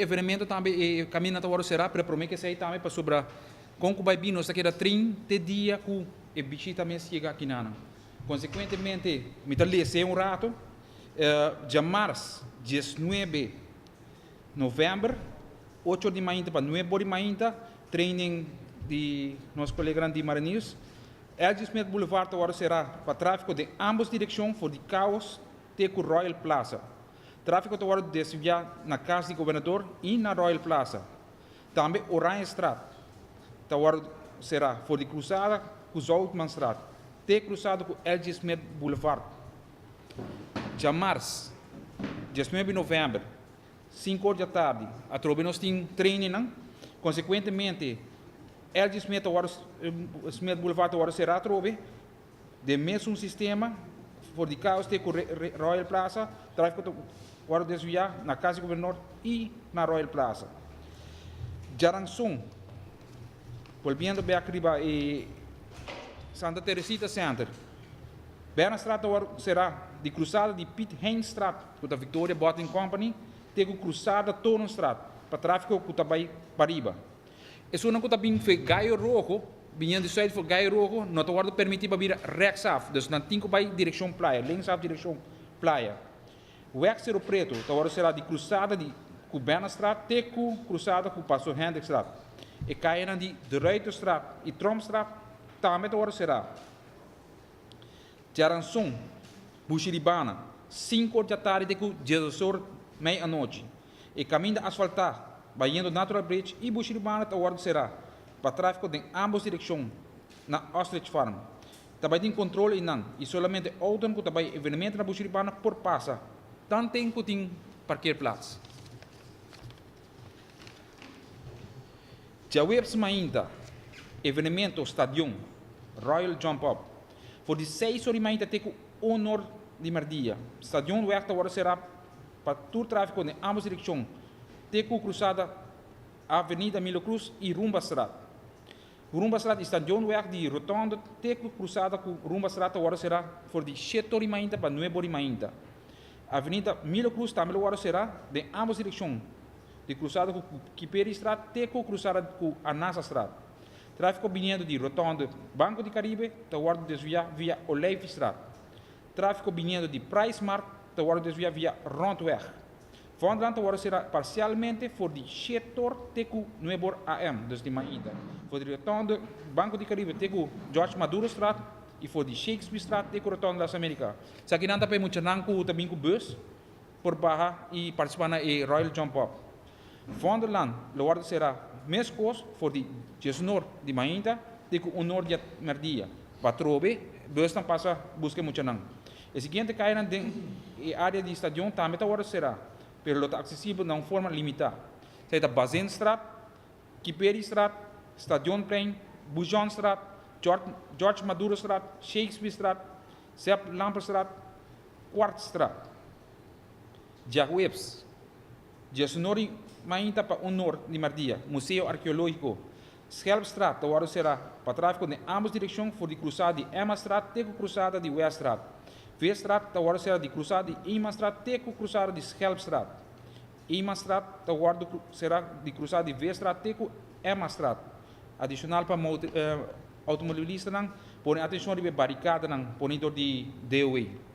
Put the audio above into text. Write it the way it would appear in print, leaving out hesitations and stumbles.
Evenemento tambe e kaminda ta wòrdu será, pero promé ku esei tambe pasobra kon ku bai bin nos ta keda 30 dia ku e bishita mes yega akinanan. Konsekuentemente mi ta lesa un rato, djamars 19 novèmber 8 or di mainta pa 9 or di mainta training di nos koleganan di Mariniers. LG Smith Boulevard ta wòrdu será pa tráfiko den ámbos direkshon for di Kaos te ku Royal Plaza. Tráfiko ta wòrdu desviá na kas di gobernador i na Royal Plaza. Tambe Oranjestraat ta wòrdu será for di krusada ku Zoutmanstraat te krusada ku LG Smith Boulevard. Djamars, 19 novèmber, 5 or djatardi, atrobe nos tin trainingnan. Konsekuentemente, LG Smith ta wòrdu Smith Boulevard ta wòrdu será atrobe. Den mesun sistema, for di Kaos te ku Royal Plaza, tráfiko ta wòrdu desviá na Kas di Gobernador i na Royal Plaza. Djaranson, bolbiendo bèk riba e Santa Teresita Center, Bernardstraat ta wòrdu será di krusada di Piet Heinstraat, ku ta Victoria Bottling Company, te ku krusada Torenstraat pa tráfiko ku ta bai pariba. Esunnan ku ta bin fe Gayo Rojo, biniendo di suid for Gayo Rojo, no ta wòrdu permití pa bira rèksaf, dus nan tin ku bai direkshon playa, linksaf direkshon playa. Wèg Sero Preto ta wòrdu será di krusada di ku Bernardstraat te ku krusada ku Pastor Hendrikstraat. E kayanan di De Ruiterstraat i Trompstraat tambe ta wòrdu será. Djaranson, Bushiribana, sinku or djatardi te ku diesdos or mei anochi. E kaminda asfaltá bayendo Natural Bridge i Bushiribana ta wòrdu será pa tráfiko den ámbos direkshon na Ostrich Farm. Ta bai tin kontrol einan i solamente outonan ku ta bai evenemento na Bushiribana por pasa tanten ku tin parkeerplaats. Djaweps mainta, evenemento Stadion Royal Jump Up for di seis or di mainta te ku un or di merdia. Stadionweg ta wòrdu será pa tur tráfiko den ámbos direkshon te ku krusada Avenida Milo Cruz i Rumbastraat. Rumbastraat i Stadionweg di rotònde te ku krusada ku Rumbastraat ta wòrdu será for di shete or di mainta pa nuebe or di mainta. Avenida Milo Cruz tambe lo wòrdu será den ámbos direkshon di krusada ku Kiperistraat te ku krusada ku Anasastraat. Tráfiko biniendo di rotònde Banco di Caribe ta wòrdu desviá via Olijfstraat. Tráfiko biniendo di Prijsmarkt ta wòrdu desviá via Rondweg. Vondelland ta wòrdu será parsialmente for di shete or te ku nuebe or AM, dus di mainta. For di rotònde Banco di Caribe te ku George Madurostraat i for di Shakespearestraat te ku rotònde Las America. Esakinan ta pa e muchanan ku ta bin ku bus por baha i partisipá na e Royal Jump Up. Vondelland lo wòrdu será meskos for di diesunor di mainta te ku unor di mèrdia. Pa trobe busnan pasa buska e muchanan. E siguiente kayanan den e área di stadion tambe ta wòrdu será, pero lo ta aksesibel na un forma limitá. Esei ta Bazinstraat, Kiperistraat, Stadionplein, Bujonstraat, George Madurostraat, Shakespearestraat, Sepp Lamperstraat, Kwartstraat. Djahuebs, 19 di mainta pa un or di mardia, Museo Arkeológiko Schelpstraat ta wòrdu será pa tráfiko den ámbos direkshon for di krusada di Emmastraat te ku krusada di Weststraat. Veestraat ta wòrdu será di krusada di Emastraat te ku krusada di Schelpstraat. Emastraat ta wòrdu será di krusada di Veestraat te ku Emmastraat. Adishonal pa outomobilistanan pone atenshon riba e barikadanan poni dor di DOW.